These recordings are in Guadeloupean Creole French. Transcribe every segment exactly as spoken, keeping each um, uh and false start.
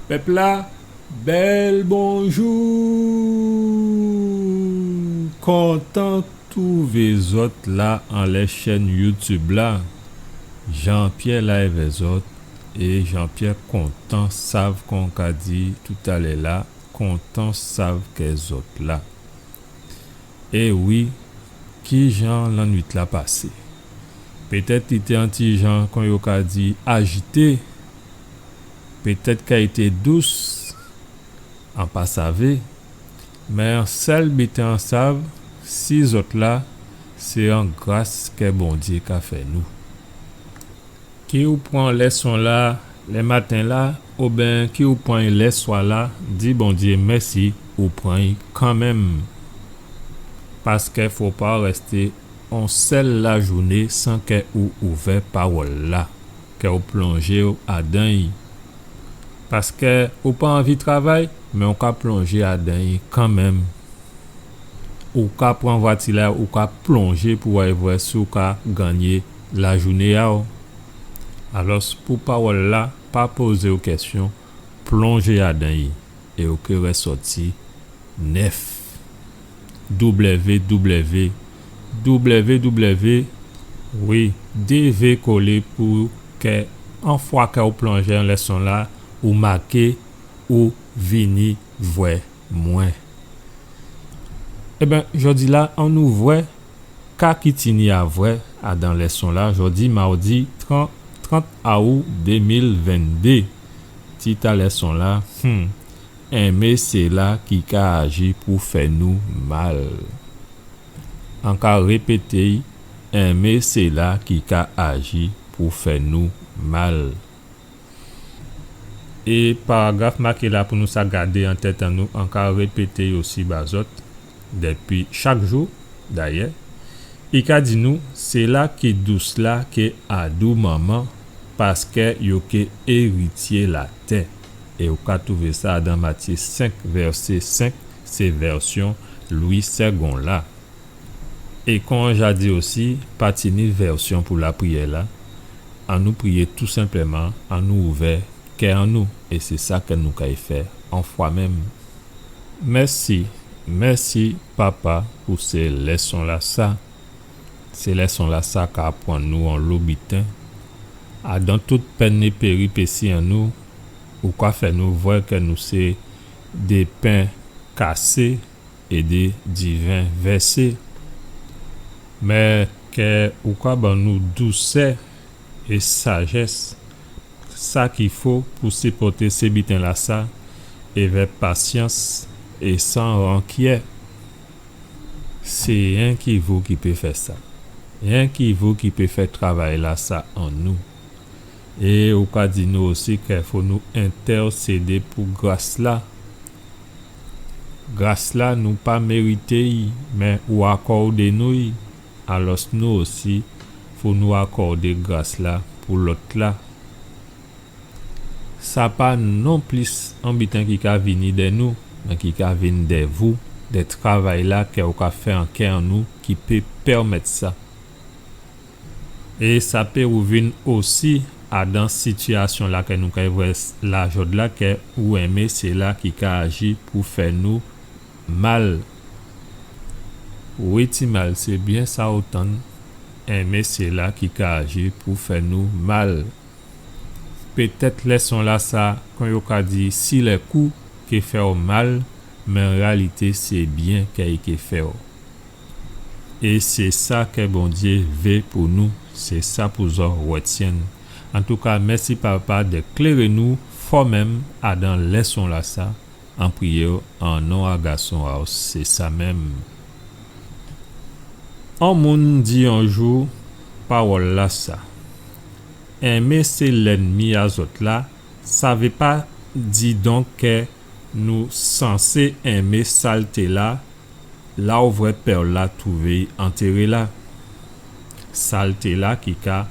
Pèp-la, bèl bonjou. Kontan twouvé zòt la anlè chèn YouTube la. Jean-Pierre la èvè zòt, é Jean-Pierre kontan sav, kon ka di toutalè la, kontan sav kè zòt la. É wi, kijan lannuit-la pasé? Pétèt i té on ti jan, kon yo ka di, ajité. Pétèt kè i té dous, an pa savé. Mé on sèl biten an sav, si zòt la, sé on gras kè Bondyé ka fè nou. Ki ou pran lèson-la lè maten-la, oben ki ou pran lè swa-la, di Bondyé mèsi, ou pran kanmenm. Paskè fo pa rèsté on sèl lajouné san kè ou ouvè pawòl-la, kè ou plonjé adan i. Paskè ou pa anvi travay, mé ou ka plonjé adan i kanmenm. Ou ka pran vwati-la, ou ka plonjé pou ay vwè si ou ka gannyé lajouné a'w. Alòs, pou pawòl-la, pa pozé'w kèsyon, plonjé adan i, é ou ké rèsòti nèf. W W W, wi, dé V kolé pou kè, on fwa kè ou plonjé an lèson-la, ou maké, ou vini vwè mwen. Ében, jòdi-la, annou vwè ka ki tini a vwè adan lèson-la, jòdi mawdi tran-, trant aou dé mil venndé. Tit a lèson-la, hmm, enmé sila ki ka aji pou fè nou mal. An ka répété'y, enmé sila ki ka aji pou fè nou mal. É paragraf maké-la pou nou sa gadé an tèt an nou, an ka répété'y osi ba zòt, dépi chak jou, dayè. I ka di nou, sila ki dous la ké adou manman, paskè yo ké érityé latè. É ou ka twouvé sa dan Matyé senk, vèsé senk, sé vèsyon Lwi Sègon la. É kon an ja di osi, pa tini vèsyon pou lapriyè-la. Annou priyé tou senpleman, annou ouvè kè an nou, é sé sa kè nou kay fè on fwa menm. Mèsi, mèsi, Papa, pou sé lèson-lasa. Sé lèson-lasa ka aprann nou onlo biten. Adan tout pèn é péripési an nou, ou ka fè nou vwè kè nou sé dé pen kasé, é dé diven vèsé. Mé kè ou ka ban nou dousè é sajès, sa ki fo pou sipòté sé biten-lasa, évè pasyans é san rankyè. Sé yenki vou ki pé fè sa. Yenki vou ki pé fè travay-lasa an nou. É ou ka di nou osi kè fo nou entèsédé pou gras-la. Gras-la, nou pa mérité i, mé ou akòdé nou i. Alòs nou osi, fo nou akòdé gras-la pou lòt-la. Sa pa nonplis on biten ki ka vini dè nou, mé ki ka vin dè vou, dè travay-la kè ou ka fè an kè an nou ki pé pèmèt sa. É sa pé ou vin osi adan sitiyasyon-la kè nou kay vwè la jòdla, kè ou enmé sila ki ka aji pou fè nou mal. Wi, ti mal, sé byen sa ou tann, enmé sila ki ka aji pou fè nou mal. Pétèt lèson-lasa, kon yo ka di, si lè kou ké fè'w mal, mé an réyalité sé byen kè i ké fè'w. É sé sa kè Bondyé vé pou nou, sé sa pou zòt rètyenn. Antouka, mèsi Papa dè kléré nou fò menm adan lèson-lasa, an priyé'w an non a Gason a'w, sé sa menm. On moun di on jou pawòl-lasa, enmé sé lènmi a zòt la, sa vé pa di donk kè nou sansé enmé salté-la, la ou vwè pèl-la twouvé'y antéré la. Salté-la ki ka,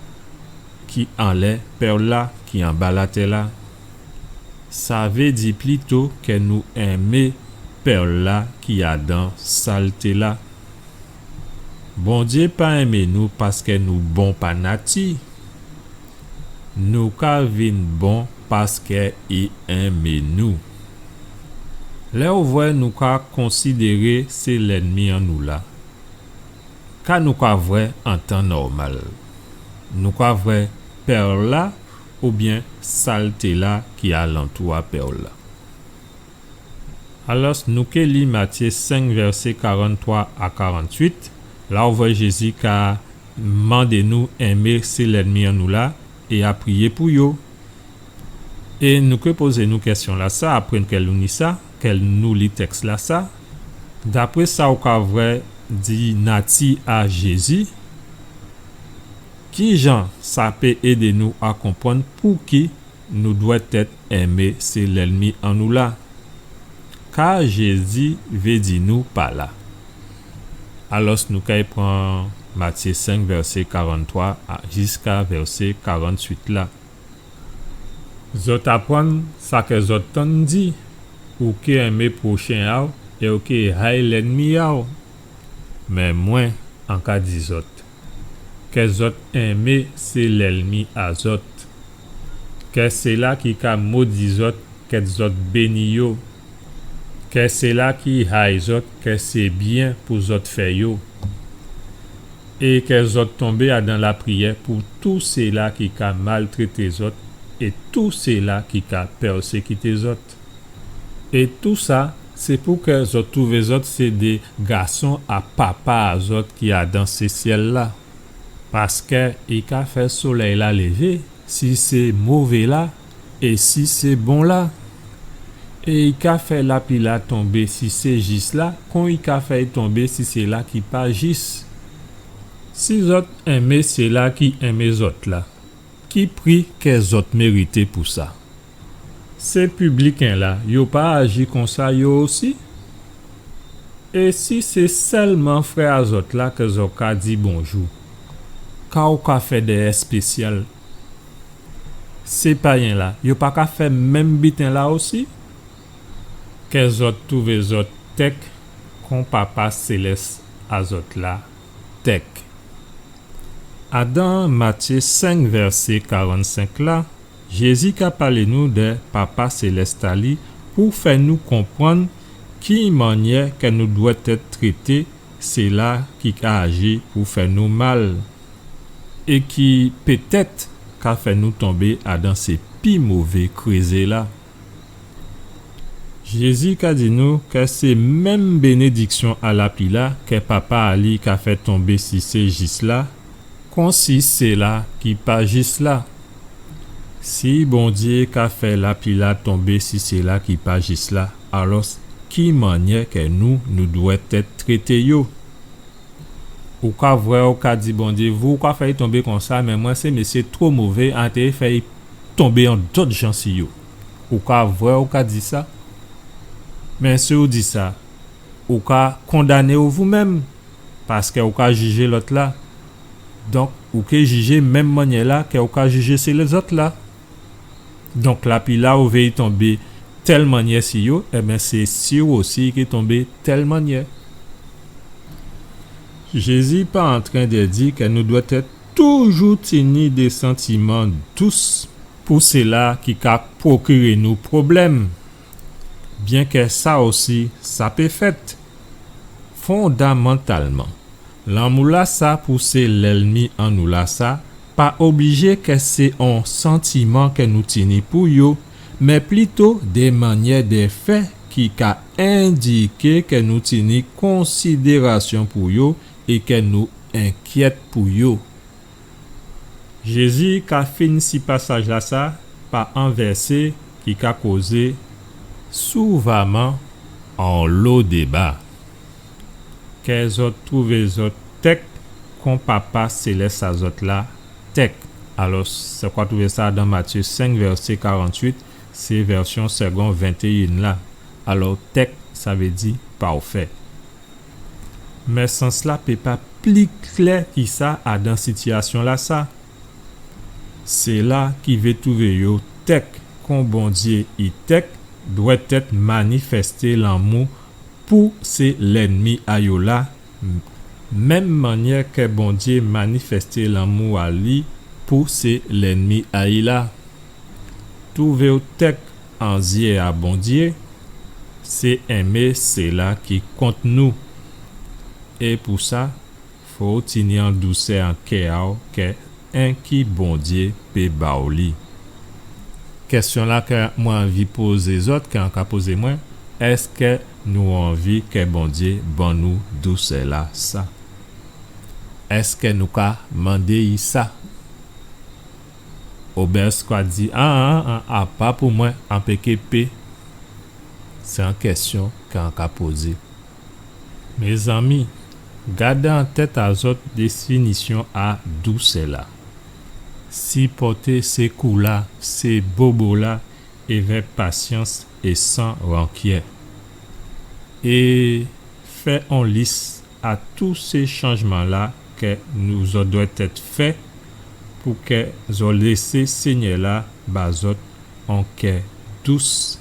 ki anlè pèl-la, ki anba latè-la. Sa vé di plito kè nou enmé pèl-la ki adan salté-la. Bondyé pa enmé nou paskè nou bon pa nati. nou ka vin bon paskè i enmé nou. Lè ou vwè nou ka konsidéré sé lènmi an nou la, ka nou ka vwè an tan nòmal? Nou ka vwè pèl la oubyen salté la ki alantou a pèl la? Alò, nou ké li Matyé senk, vèsé karanntwa a karanntuit. La ou vwè Jézi ka mandé nou enmé sé lènmi an nou la é a priyé pou yo. É nou ké pozé nou kèsyon la sa, apré kè nou li sa, kè nou li tèks la sa, dapré sa ou ka vwè di nati a Jézi, kijan sa pé édé nou a konprann pouki nou dwèt èt enmé sé lènmi an nou la? Ka Jézi vé di nou pa la? Alò, nou kay pran Matyé senk, vèsé karanntwa a, jiska vèsé karanntuit la. Zòt aprann sa kè zòt tann di, ou ké enmé pwochen a'w é ou ké hay lènmi a'w. Mé mwen, an ka di zòt, kè zòt enmé sé lènmi a zòt. Kè séla ki ka modi zòt, kè zòt béni yo. Kè séla ki hay zòt, kè sé byen pou zòt fè yo. É kè zòt tonbé adan lapriyè pou tou séla ki ka maltrété zòt é tou séla ki ka pèsékité zòt. É tou sa, sé pou kè zòt twouvé zòt sé dé gason a Papa a zòt ki adan sé syèl la. Paskè i ka fè solèy la lévé si sé mové la é si sé bon la. É i ka fè lapli la tonbé si sé jis la, kon i ka fè'y tonbé si séla ki pa jis. Si zòt enmé séla ki enmé zòt la, ki pri kè zòt mérité pou sa? Sé pibliken la, yo pa aji konsa yo osi? É si sé sèlman frè a zòt la kè zòt ka di bonjou, ka ou ka fè dè èspésyal? Sé payen la, yo pa ka fè menm biten la osi? Kè zòt twouvé zòt tèk kon Papa sélès a zòt la tèk. Adan Matyé senk, vèsé karannsenk la, Jézi ka palé nou dè Papa sélès a li pou fè nou konprann ki mannyè kè nou dwèt èt trété séla ki ka aji pou fè nou mal é ki pétèt ka fè nou tonbé adan sé pi mové krézé la. Jézi ka di nou kè sé menm bénédiksyon a lapli la kè Papa a li ka fè tonbé si sé jis la, kon si séla ki pa jis la. Si Bondyé ka fè lapli la tonbé si séla ki pa jis la, alò ki mannyè kè nou, nou dwèt èt trété yo? Ou ka vwè, ou ka di Bondyé, vou ou ka fè'y tonbé konsa, mé mwen sé mésyé two mové, an té fè'y tonbé on dòt jan si yo. Ou ka vwè, ou ka di sa. Mé si ou di sa, ou ka kondané'w vou menm, paskè ou ka jijé lòt la. Donk, ou ké jijé menm mannyè la kè ou ka jijé sé lézòt la. Donk, lapli la ou vwè i tonbé tèl mannyè si yo, ében, sé si ou osi i ké tonbé tèl mannyè. Jézi pa antren dè di kè nou dwèt èt toujou tini dé santiman dous pou séla ki ka pwokiré nou pwoblèm, byenkè sa osi, sa pé fèt. Fondamantalman, lanmou la sa pou sé lènmi an nou la sa pa oblijé kè sé on santiman kè nou tini pou yo, mé plito dé mannyè dè fè ki ka endiké kè nou tini konsidérasyon pou yo é kè nou enkyèt pou yo. Jézi ka fin si pasaj la sa pa on vèsé ki ka kozé souvaman onlo déba. Kè zòt twouvé zòt tèk kon Papa sélès a zòt la tèk. Alò, sa ou ka twouvé sa dan Matyé senk, vèsé karanntuit, sé vèsyon Segond ventéyen la. Alò, tèk, sa vé di pafè. Mé sans la pé pa pli klè ki sa adan sitiyasyon la sa. Séla ki vé twouvé yo tèk kon Bondyé i tèk dwèt èt manifèsté lanmou pou sé lènmi a yo la, m-, menm mannyè kè Bondyé manifèsté lanmou a li pou sé lènmi a'y la. Twouvé'w tèk an zyé a Bondyé, sé enmé séla ki kont nou. É pou sa, fò'w tini an dousè an kè a'w kè enki Bondyé pé ba'w li. Kèsyon-la kè mwen anvi pozé zòt, kè an ka pozé mwen, èskè nou anvi kè Bondyé ban nou dousè-lasa? Èskè nou ka mandé'y sa? Oben èskè ou ka di, an, an, an, a pa pou mwen, an pé ké pé. Sé an kèsyon kè an ka pozé. Mézanmi, gadé an tèt a zòt définisyon a dousè-la. Sipòté sé kou-la, sé bobo-la, évè pasyans é san rankyè. É fè on lis a tout sé chanjman-la kè nou zòt dwèt èt fè pou kè zòt lésé Sényè-la ba zòt on kè dous,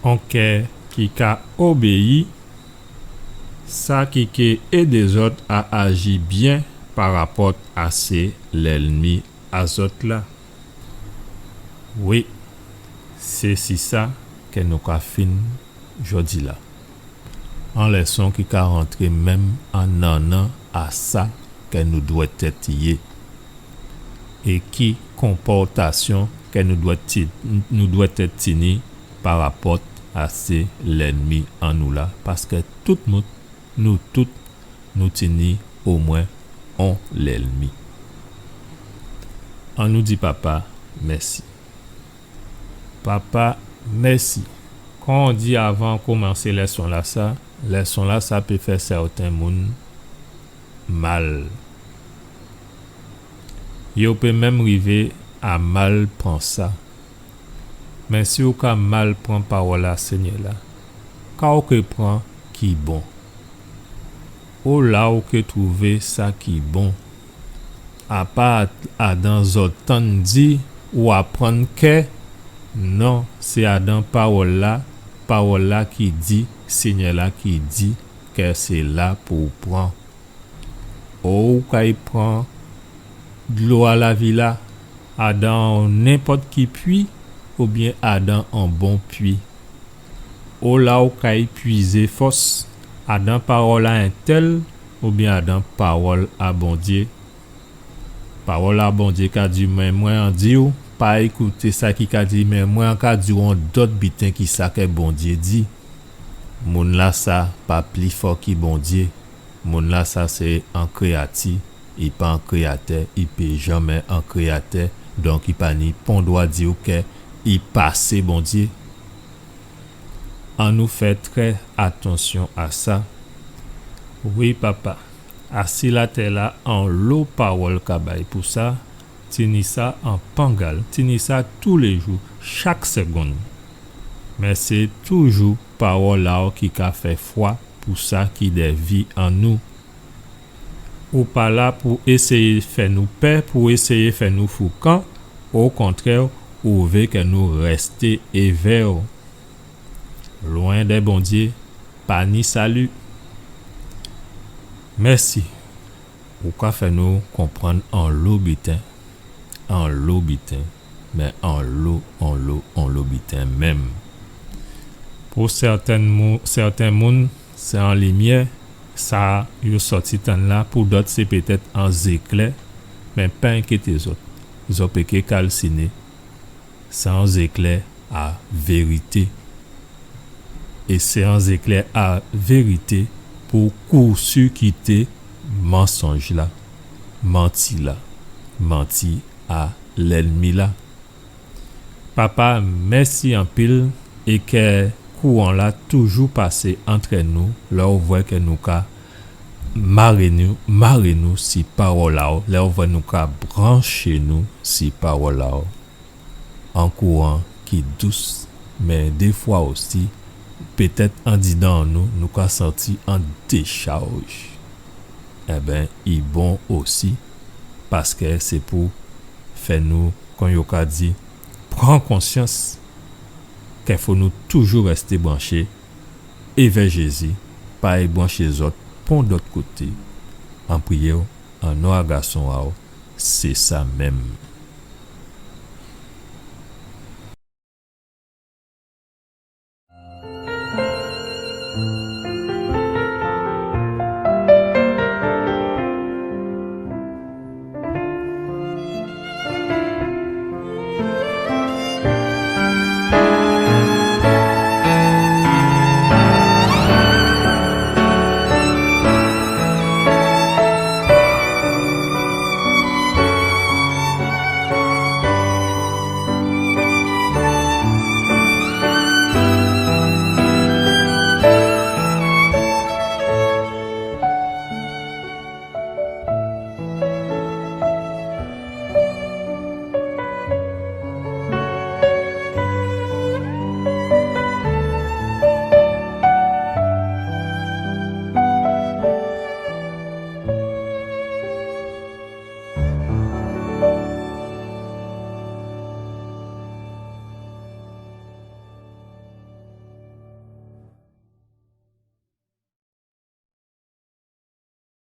on kè ki ka obéyi, sa ki ké édé zòt a aji byen parapòt a sé lènmi a zòt la. Wi, sé si sa kè nou ka fin jòdi-la. On lèson ki ka rantré menm an nannan a sa kè nou dwèt èt yé. É ki konpòtasyon kè nou dwèt ti-, nou dwèt èt tini parapòt a sé lènmi an nou la, paskè tout moun, nou tout, nou tini omwen on lènmi. Annou di Papa mèsi. Papa, mèsi. Kon an di avan koumansé lèson-lasa, lèson-lasa pé fè sèten moun mal. Yo pé menm rivé a mal pran sa. Mé si ou ka mal pran pawòl a Sényè-la, ka ou ké pran ki bon? Ola ou ké twouvé sa ki bon? A pa adan zòt tann di ou aprann kè, non, sé adan pawòl-la, pawòl-la ki di, Sényè-la ki di kè sé la pou ou pran. Ou kay pran dlo a lavi-la adan nenpòt ki pwi oubyen adan on bon pwi? Ola ou kay pwizé fòs, adan pawòl a entèl oubyen adan pawòl a Bondyé? Pawòl a Bondyé ka di, mé mwen an di'w, pa ékouté sa ki ka di, mé mwen an ka di'w on dòt biten ki sa kè Bondyé di. Moun-lasa pa pli fò ki Bondyé. Moun-lasa sé on kréyati, i pa on kréyatè, i pé janmé on kréyatè, donk i pa ni pon dwa di'w kè i pasé Bondyé. Annou fè trè atansyon a sa. Wi, Papa, asi latè-la, onlo pawòl ka bay pou sa, tini sa an pangal, tini sa toulé jou, chak sègonn. Mé sé toujou pawòl a'w ki ka fè fwa pou sa ki dè vi an nou. Ou pa la pou éséyé fè nou pè, pou éséyé fè nou foukan. Okontrè, ou vé kè nou rèsté évè'w. Lwen dè Bondyé, pa ni sali. Mèsi. Ou ka fè nou konprann onlo biten, onlo biten, mé onlo, onlo, onlo biten menm. Pou sèten mou-, sèten moun, sé on limyè, sa yo sòti tann la, pou dòt sé pétèt on zéklè, mé pa enkyété zòt, zòt pé ké kalsiné, sé on zéklè a vérité. É sé on zéklè a vérité pou kousikité mansonj-la, manti-la, manti a lènmi-la. Papa, mèsi anpil, é kè kouran-la toujou pasé antrè nou, lè ou vwè kè nou ka maré nou, maré nou si pawòl a'w, lè ou vwè nou ka branché nou si pawòl a'w. On kouran ki dous, mé défwa osi, pétèt andidan an nou, nou ka santi on déchaj. Enben, i bon osi, paskè sé pou fè nou, kon yo ka di, pran konsyans kè fò nou toujou rèsté branché évè Jézi, pa ay branché zòt pon dòt koté. An priyé'w, an non a Gason a'w, Sé sa menm.